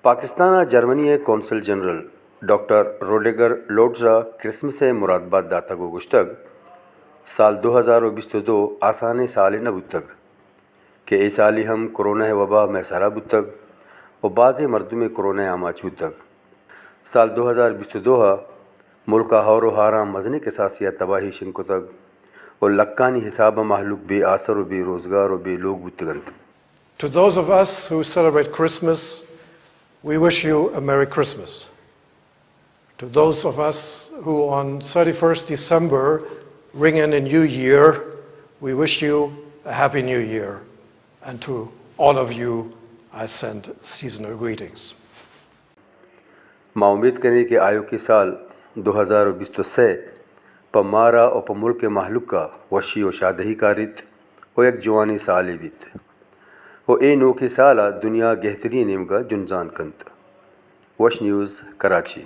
پاکستان ء جرمنی ء قونصل جنرل ڈاکٹر روڈیگر لوڈز ء کرسمس ء مرادبات داتگ و گوشتگ، سال دو ہزار و بیست و دو آسانیں سالے نہ بوتگ کہ اے سالی ہم کرونا ء وبا مئے سرا بوتگ و بازیں مردمے کرونا ء آماچ بوتگ۔ سال دو ہزار بیست و دو ء ملک ء ہور و ہاراں مزنیں کساسے ء تباہی شنگ کتگ و لکانی حساب ء مہلوک بے آسر و بے روزگار و بے لوگ بوتگ انت۔ To those of us who celebrate Christmas, we wish you a Merry Christmas. To those of us who on thirty-first December ring in a new year, we wish you a Happy New Year. And to all of you, I send seasonal greetings. ما امیت کنیں کہ آیوکیں سال دو ہزار و بیست و سئے پہ مارا و پہ ملک ء مہلوک ء وشی و شادہی کاریت و یک جوانیں سالے بیت و اے نوکیں سال ء دنیا گہتری نیمگ ء جنزان کنت۔ وش نیوز، کراچی۔